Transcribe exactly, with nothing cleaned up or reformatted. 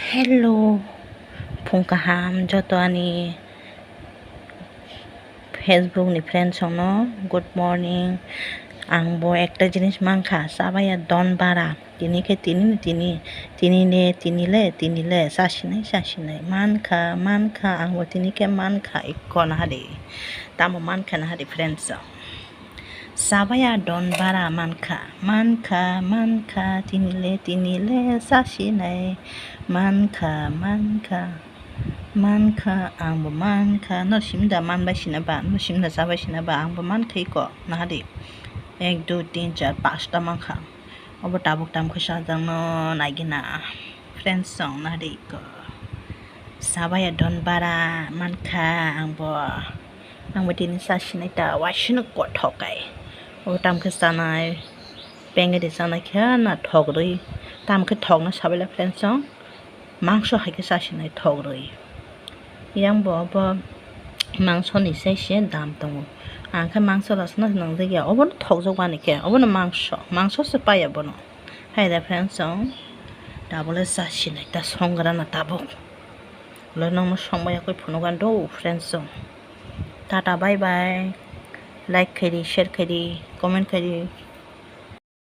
Hello, phung kaham joto ani Facebook ni friends rokno, good morning. Ang bo ekta jinis mankha, chabaya don bara. Tini khe tini, tini, tini le, tini le, tini le, chasinai, chasinai. Mankha, mankha, ang bo tini khe mankha, ikko nahadi. Tamo mankha nahadi friends rok. Chabaya don bara mankha, mankha, mankha, tini le, tini le, chasinai. Mankha, mankha, mankha, ang bo mankha. No simda manbai sina ba, no simda chabai sina ba, ang bo mankha ikko nahadi. Ek, dui, tin, char, pasta mankha. Obo tabuk tamo khe sajak no naigina. Friends rok nahadi ikko. Chabaya don bara mankha ang bo. Ang bo tini chasinai ta waisino kothok kai. Obo tamo khe chanai. Pengedi chanai khe na thok rwi. Tamo khe thok no sabaila friends rok. Mangso hai khe chasinai thok rwi. Yang bo obo mangso ni sai se dam tongo. Ang khe mangso rok no nangjakya. Obo no thokjak bani khe. Obo no mangso. Mangso se paya bono. Hai da friends rok. Tabole chasinai ta songra na tabuk. Lo nokno songma yakwi phunukgan do friends rok. Tata bye bye. Like khaidi, share khaidi, comment khaidi.